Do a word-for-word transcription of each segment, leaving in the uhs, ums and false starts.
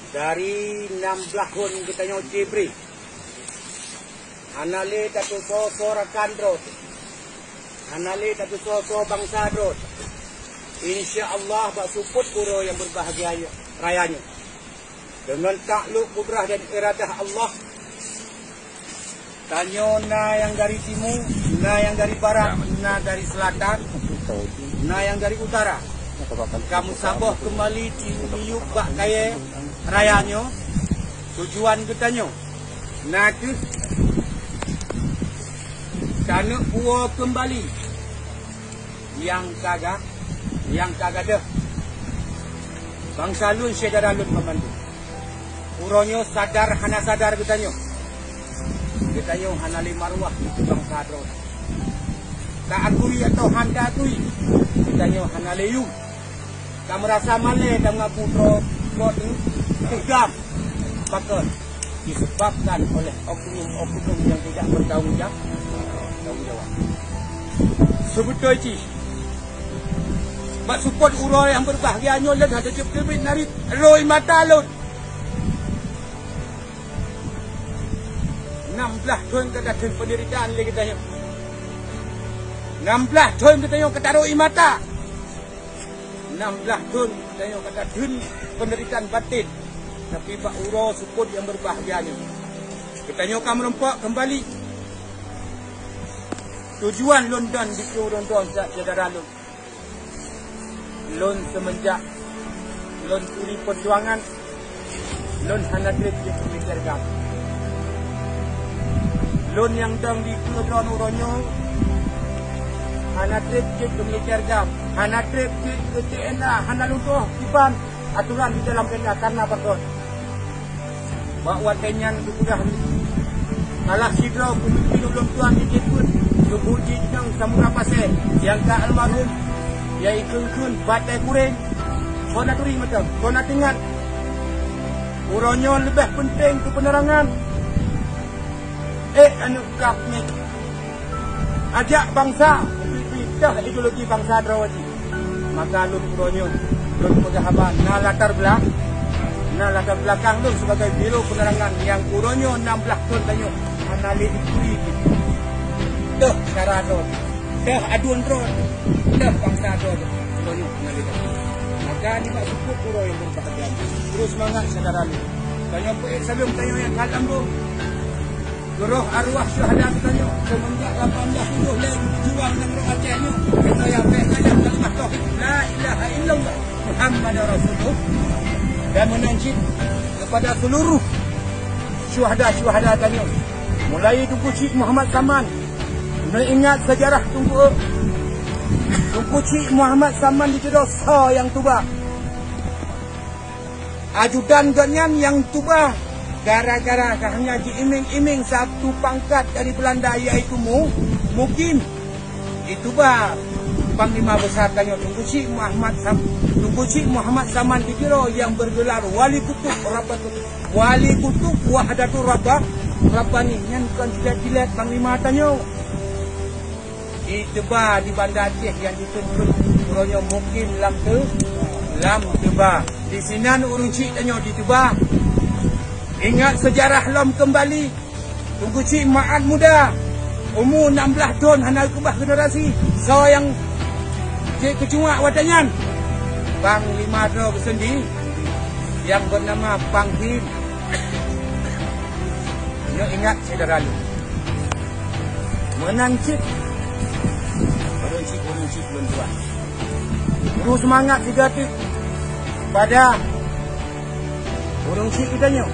Dari nam blaih thon geutanyoe cibre, hana lé tatusoe-soe rakan droe, hana lé tatusoe-soe bansa droe. Insya Allah, bak seupôt uroe nyang beubahgia raya nyoe, deungon taklok kudrah dan iradah Allah, tanyoe na nyang dari timu, na nyang dari barat, na dari seulatan, na nyang dari utara. Ka meusaboh keumbali di yub bak kayèe raya nyoe. Tujuan geutanyoe na kheueh taneuk puwoe keumbali nyang ka ga-, nyang ka gadôh bansa lôn, syedara lôn banmandum. Uroe nyoe sadar hana sadar geutanyoe, geutanyoe hana lé marwah keu bansa droe. Taakui atawa hana taakui, geutanyoe hana lé yum. Ka meurasa malèe dan mengaku droe, droe teuh gam. Pakon? Disebabkan oleh oknum-oknum nyang tidak bertanggung jawab. Tanggung jawab. Seubeutôi jih, bak seupôt uroe nyang beubahgia nyoe, lôn hana jeuet keubiet narit rhoi mata lôn. Nam blaih thon ka tatheun peundeuritaan lé geutanyoe. Nam blaih thon geutanyoe ka tarhoi mata. Nam blaih thon geutanyoe ka tatheun peundeuritaan baten. Tapi bak uroe seupôt nyang beubahgia nyoe, geutanyoe ka meurumpok keumbali. Tujuan lôn dan dikeue droe-droe syedara lôn, lôn seumeunjak lôn turi peujuangan, lôn hana trép jeuet keu militer gam. Lôn nyang dong dikeue droe uroe nyoe hana trép jeuet keu militer gam, hana trép jeuet keu T N A, hana lôn tu'oh kiban aturan di dalam T N A. Karena pakon? Bak watèe nyan geupeugah lé salah sidroe peumimpin ulôn tuan di Jepun, Teungku Cik Nong Samudra Pasè, nyang ka almarhum, yaitu kheun Batèe Kureng. Kon na turi mantong, kon na teuingat. Uroe nyoe leubeh peunteng keu peunerangan. Ék aneuk kah nyoe, ajak bansa, pih-pih teuh ideologi bansa droe jih. Maka lôn uroe nyoe, lôn peugah haba na latar bela-, na latar belakang lôn sibagai biro peunerangan nyang uroe nyoe nam blaih thon tanyoe hana lé jituri jih. Teuh syedara droe, teuh aduen droe, teuh bansa droe, uroe nyoe hana lé jituri. Maka nibak seupôt uroe nyang beubahgia, terus seumangat syedara lôn. Tanyoe peuék saleuem tanyoe nyang ka lam rhueng. Keu roh arwah syuhada geutanyoe, seumeunjak lapan blaih tujoh lhèe geujuang nanggroe Aceh nyoe, keunoe nyang bèk gajah kalimat tauhid, la ilaha illallah, Muhammadur Rasulullah. Dan meunan cit kepada seluruh syuhada-syuhada tanyoe, mulai Teungku Chik Muhammad Saman, neuingat sejarah Teungku, Teungku Chik Muhammad Saman di Jeudôh soe nyang tuba. Ajudan geuhnyan nyang tuba gara-gara ka hana jiiming-iming satu pangkat dari Belanda, yaitu mu-, mukim. Dituba Panglima Besar tanyoe Teungku Chik Muhammad Sam-, Teungku Chik Muhammad Saman di Tiro nyang bergelar Wali Kutub Rabbatul, Wali Kutub Wahdatul Rabba-, Rabbani. Nyan kon jilat-jilat Panglima tanyoe. Dituba di Banda Aceh nyang jituntut uroe nyoe mukim lam teu-, lam teuba. Di sinan ureueng chik tanyoe dituba. Ingat sejarah lom keumbali. Teungku Chik Maat Muda, umu nam blaih thon hana keubah generasi. Soe nyang jikeucuak watèe nyan? Panglima droe geusendi nyang bernama Panghin. Nyoe ingat syedara lôn. Meunan cit, ureueng chik, ureueng chik lôn tuan. Bri seumangat sigoe teuk pada ureueng chik geutanyoe,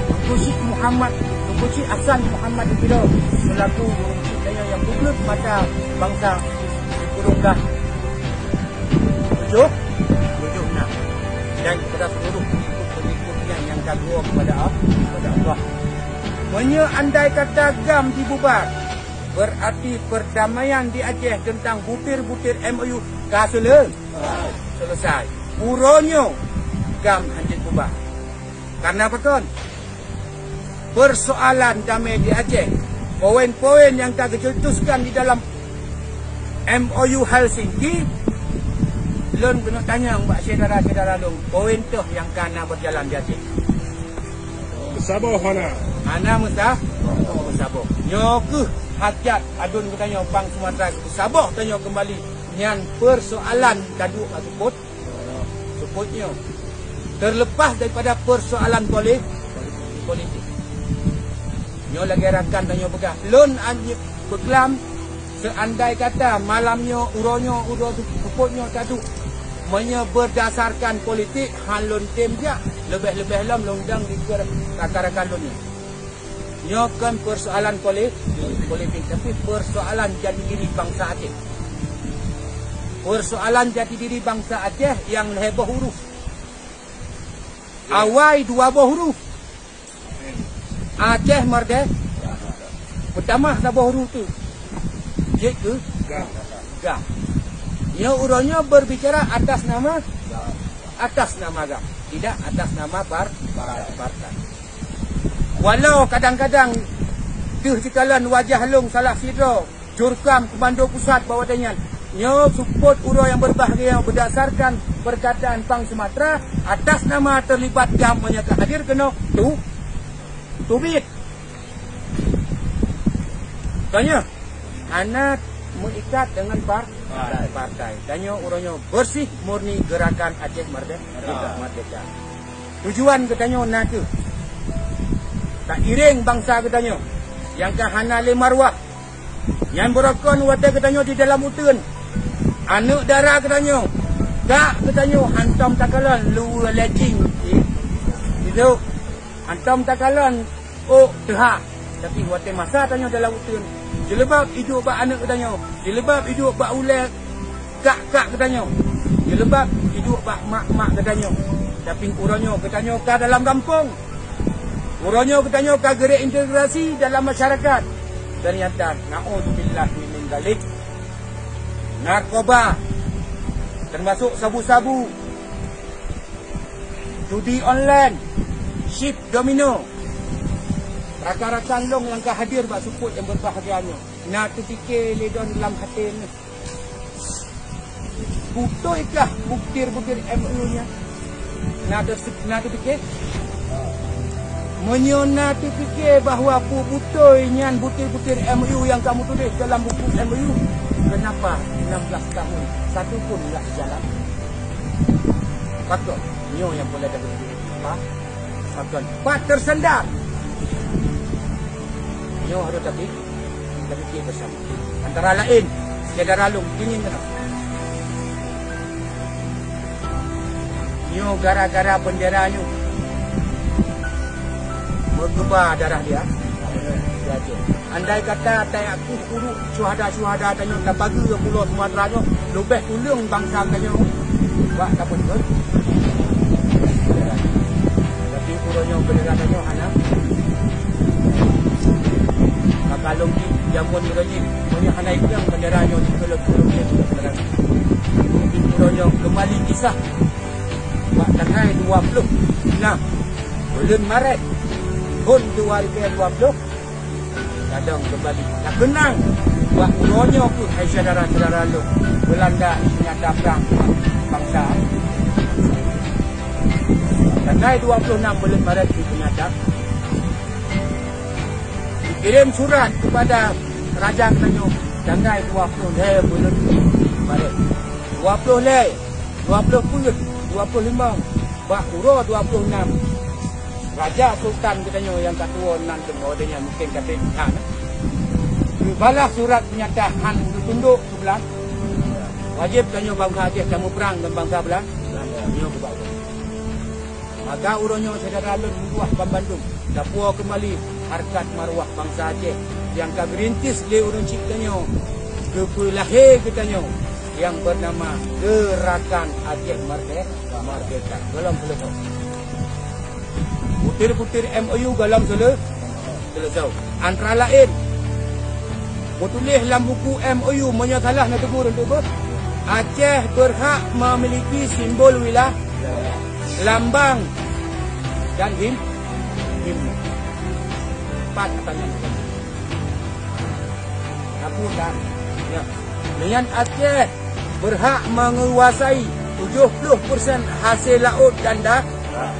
Teungku Chik Muhammad, Teungku Chik Hasan Muhammad di Tiro, seulaku ureueng chik tanyoe nyang peugleuet mata bansa di Purungkah tujoh, tujoh nam, dan kepada seluruh pengikut-pengikutnya nyang ka geuwoe kepada, kepada Allah. Meunyoe andai kata GAM dibubar, berarti perdamaian di Aceh tentang butir-butir M O U ka seule-, selesai. Uroe nyoe GAM hanjeuet bubar. Karena pakon? Persoalan damai di Aceh, poin-poin nyang ka geucetuskan di dalam M O U Helsinki, Lôn keuneuk tanyong bak syedara-syedara lôn, peue toh nyang ka na beujalan di Aceh? Meusaboh hana? Hana meusa-, meusaboh. Nyoe kheueh hajat aduen geutanyoe bang Sumatra, meusaboh tanyoe keumbali nyan peusoalan taduek bak seupôt. Seupôt nyoe. Terlepas daripada peusoalan poli-, politik. Nyoe lagèe rakan tanyoe peugah. Lôn an-, peuklam, seandai kata malam nyoe, uroe nyoe, uroe seupôt nyoe taduek. Meunyoe berdasarkan politik, han lôn tem jak, leubeh-leubeh lom lôn dong dikeue rakan-rakan lôn nyoe. Nyoe kon persoalan poli-, politik, tapi persoalan jati diri bangsa Aceh. Persoalan jati diri bangsa Aceh nyang lhèe boh huruf. Awai dua boh huruf. Aceh Merdeka. Pertama saboh huruf tu. Jeuet keu? Ga. Nyoe uroe nyoe berbicara atas nama, atas nama ga. Tidak atas nama par-, partai. Walau kadang-kadang deuh jikalon wajah lôn salah sidroe jurkam komando pusat bak watèe nyan. Nyoe seupôt uroe nyang berbahagia berdasarkan perkataan Pang Sumatra atas nama terlibat GAM meunyoe ka hadir keunoe tu, teubiet. Tanyoe hana meuikat dengan par-, partai. Tanyoe uroe nyoe bersih murni Gerakan Aceh Merde-, Merdeka. Tujuan geutanyoe na kheueh tairéng bansa geutanyoe nyang ka hana lé marwah, nyang beurokon watèe geutanyoe di dalam uteuen. Aneuk dara geutanyoe, kak geutanyoe hantom takalon luweue lé jing. Itu hantom takalon ôk teuha. Tapi watèe masa tanyoe dalam uteuen, jeuleubab iduek bak aneuk geutanyoe, jeuleubab iduek bak ulèe kak-kak geutanyoe, jeuleubab iduek bak mak-mak geutanyoe. Tapi uroe nyoe geutanyoe ka dalam gampông. Uroe nyoe geutanyoe ka geureintegrasi dalam masyarakat. Ternyata, naudzubillah min dzalik, narkoba, termasuk sabu-sabu, judi online, chip domino. Rakan-rakan lôn nyang ka hadir bak seupôt nyang berbahagia nyoe, na teupike lé droen lam até nyoe, beutôi kah butir-butir M O U nyan? Na teu-, na teupike? Meunyoe na teupike bahwa peue beutôi nyan butir-butir M O U nyang kamoe tuléh dalam buku M O U, kenapa enam belas tahun satu pun enggak dijalan? Pakon? Nyoe nyang peureulèe tapeugah. Apa? Pakon? Pat teusandar? Nyoe harôh tapi, tapike beusama. Antara laén, syedara lôn, ingat keunoe. Nyoe gara-gara bendera nyoe meukeubah darah dia. Andai kata tayaku ureueng syuhada-syuhada tanyoe tapageue pulo Sumatera nyoe, leubeh tuleueng bansa tanyoe bak tapeuteupeue. Tapi uroe nyoe bendera tanyoe hana. Maka lôn jih jameun uroe jih, meunyoe hana ikheun bendera nyoe dikeulot-keulot lé syedara. Tapi uroe nyoe keumbali kisah bak tanggai dua ploh nam buleuen Maret thôn dua ribèe dua ploh. Kadang keumbali takeunang bak uroe nyoe keuh, hai syedara-syedara lôn, Beulanda jipeunyata prang bansa. Tanggai dua ploh nam buleuen Maret jipeunyata. Jikirém surat keupada raja geutanyoe tanggai dua ploh lhèe buleuen Maret. Dua ploh lhèe, dua ploh peuet, dua ploh limong, bak uroe dua ploh nam. Raja Sultan geutanyoe nyang ka tuwo nan teungoh donya mungken ka trép that. Geubalah surat peunyata han geutundok keu Beulanda. Wajéb tanyoe bansa Aceh tamuprang ngon bansa Beulanda. Nyoe keuh bak uroe. Maka uroe nyoe syedara lôn meutuah banmandum, tapuwoe keumbali harkat marwah bansa Aceh nyang ka geurintis lé ureueng chik tanyoe, geupeulahé geutanyoe nyang beunama Geurakan Aceh Merde-, Merdeka. Gohlom seuleusoe. Butir-butir M O U gohlom seuleu-, seuleusoe. Antara laén, meutuléh lam buku M O U, meunyoe salah neuteupue, neuteupue, Aceh berhak memiliki simbol wilayah, lambang, dan him-, himne. Pat ata nyan. Aku tak, ya. Dengan Aceh berhak menguasai Tujuh puluh persen hasil laut dan da-,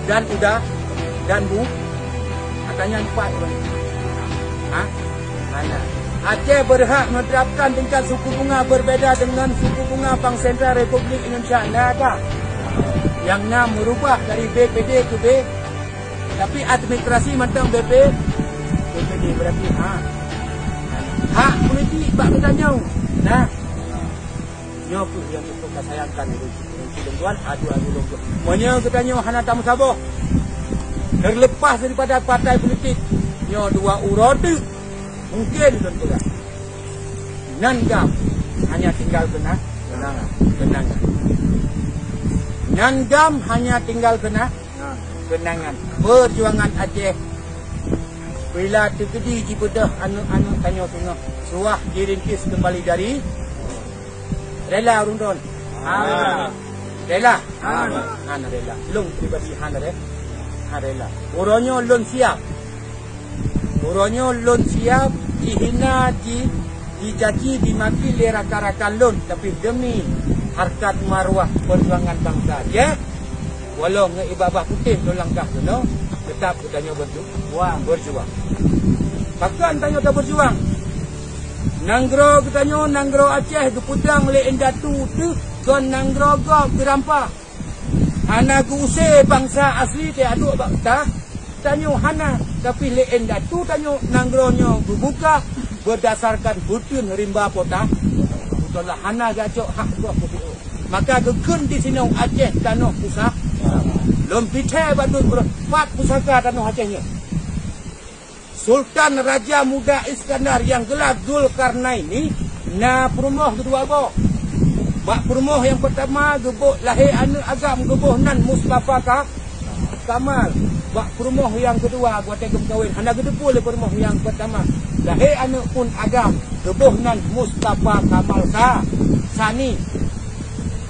dan uda-, dan bu-, katanya empat. Ha? Mana? Aceh berhak menerapkan tingkat suku bunga berbeda dengan suku bunga Bank Sentral Republik Indonesia. Nah, apa? Yang enam merubah dari B P D ke B, tapi administrasi mantong B P, B P D berarti, ha. Hak politik bak geutanyoe. Nah. Nyoe kheueh nyang beutôi tasayangkan ureueng, ureueng sidroe tuan, adu-adu lôn tuan. Meunyoe geutanyoe hana tameusaboh, terlepas daripada partai politik, nyoe dua uroe teuk mungken lôn peugah. Nan GAM hanya tinggal keuna-, keunangan, keunangan. Nan GAM hanya tinggal keuna-, keunangan. Perjuangan Aceh bila teukeudi jibeudôh aneuk-aneuk tanyoe singoh suah jirintis keumbali dari Rela ureueng droen? Hana. Rela? Hana. Hana rela. Lôn pribadi hana re-, hana rela. Uroe nyoe lôn siap. Uroe nyoe lôn siap jihina, ji-, jicaci, jimaki lé rakan-rakan lôn, tapi demi harkat marwah perjuangan bansa. Ya? Walau ngon ié babah putéh lôn langkah keunoe, teutap geutanyoe berju-, berjuang. Pakon tanyoe taberjuang? Nanggroe geutanyoe, nanggroe Aceh, geupeudong lé indatu teuh kon nanggroe gob geurampa. Hana geuuse bansa asli teuh aduek bak ta-, tanyoe hana, tapi lé indatu tanyoe nanggroe nyoe geubuka beudasarkan beuteun rimba pota. Beutôi lah hana geucok hak gob keu Maka geukheun disinoe Aceh tanoh pusaka. Lôn pike bak dum ureueng, pat pusaka tanoh Aceh nyoe. Sultan Raja Muda Iskandar nyang geula Zulkarnaini na peurumoh keudua boh. Bak peurumoh nyang peurtama geuboh lahé aneuk agam geuboh nan Mustafa Ka-, Kamal. Bak peurumoh nyang keudua watée geumeukawen hana geuteupeue lé peurumoh nyang peurtama. Lahé aneuk phon agam geuboh nan Mustafa Kamal Sa-, Sani.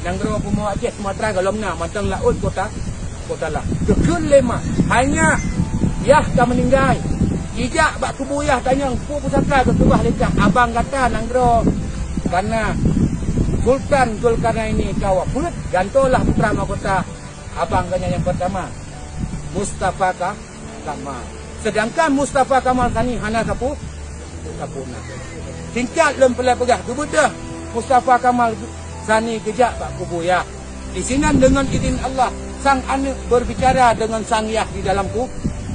Nanggroe bumoe Aceh Sumatra gohlom na mantong laôt kota, kota lah. Geukheun lé ma, hai nyak, yah ka meuninggai. Ijak bak kubu yah tanyong peue pusaka geukeubah lé kah abang gata nanggroe. Kana Sultan Zulkarnaini ka wafeuet, gantoe lah putra mahkota abang geuh nyan nyang peurtama, Mustafa Ka-, Kamal. Sedangkan Mustafa Kamal Sani hana sapeue, sapeue na. Singkat lôn peureulée peugah, geubeudôh Mustafa Kamal Sani geujak bak kubu yah. Disinan deungon idin Allah, sang aneuk berbicara deungon sang yah di dalam ku-,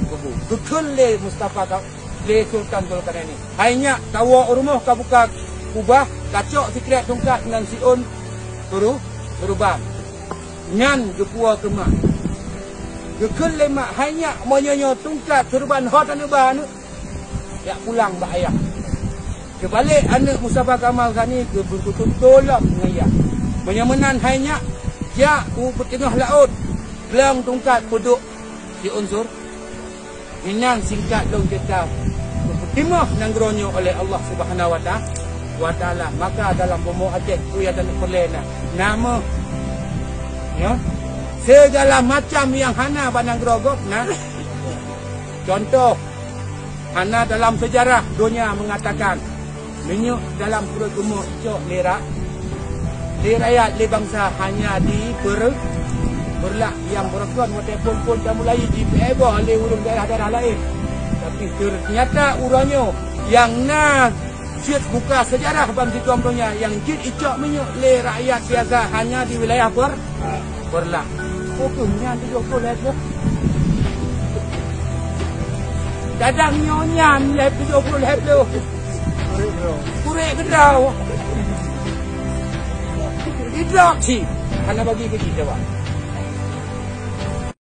kubu. Geukheun lé Mustafa Ka-, lé Sultan Zulkarnaini, "Hai nyak, tawoe u rumoh ka buka kubah, kacok sikrek tungkat ngon siôn keuru-, keureubeuen." Nyan geupuwoe keu mak. Geukheun lé mak, "Hai nyak, meunyoe nyoe tungkat keureubeuen ho taneuk ba aneuk, jak pulang bak ayah." Geubalek aneuk Mustafa Kamal Sani geubeututoe lom ngon yah. "Meunyoe meunan hai nyak, jak u peuteungoh laôt, glong tungkat peuduek siôn sor." Inan singkat lôn ceurita, geupeutimah nanggroe nyoe oleh Allah Subhanahu wa Ta-, wa Taala. Maka dalam bumoe Aceh, peue nyang taneuk peureulée na, na meuh, ya, segala macam nyang hana bak nanggroe gob na. Contoh, hana dalam sejarah donya mengatakan Minyeuk dalam pruet rumoh icok lé ra-, lé rakyat, lé bansa hanya di per-, Peureulak nyang beureugon watée phon-phon tamulai jipeuéboh lé ureuëng daerah-daerah laén. Tapi teunyata uroe nyoe nyang na cit buka seujarah ban sigoe donya nyang jeuet icok minyeuk lé rakyat biasa hanya di wilayah Peur-, Peureulak. Pukeuh nyan tujoh ploh lhée ploh. Dadang nyoe nyan lhée tujoh ploh lhée ploh. Kurek keudroe. Idrop cit. Hana bagi keu jih, coba.